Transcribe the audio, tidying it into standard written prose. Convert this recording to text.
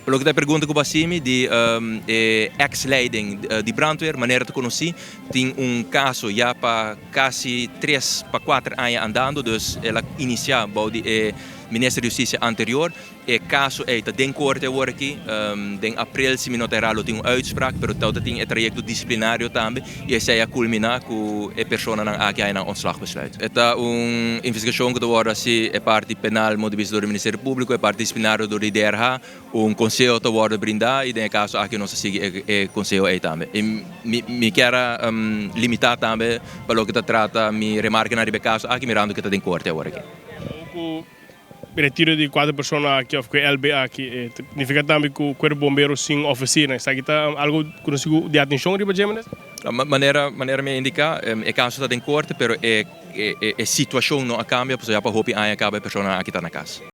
Pa loke ta e pregunta ku bo a hasi mi di e ex leiding di brandweer, manera ta konosí, tin un kaso ya pa kasi 3 pa 4 aña andando, dus el a inisiá bou di e minister di Hustisia anterior. E kaso ei ta den korte awor aki, den aprel, si mi no ta era, lo tin un uitspraak, pero tawata tin e trayekto disiplinario tambe i esei a kulminá ku e personanan aki a haña ontslagbesluit. E ta un investigashon ku ta wòrdu hasi, e parti penal modo di bista dor di Ministerio Públiko, e parti disiplinario dor di DRH, un konseho ta wòrdu brindá i den e kaso aki nos a sigui e konseho ei tambe. I mi kier limitá tambe pa loke ta trata mi remarkenan riba e kaso aki, mirando ku ta den korte awor aki. Ku retiro di kuater persona aki òf ku LB aki, signifiká tambe ku kuerpo bombero sin ofisina. Esaki ta algu ku nos di atenshon riba dje, minister? Manera mi a indiká, e kaso ta den korte, pero e situashon no a kambia, pasobra ya pa hopi aña kaba e persona aki ta na kas.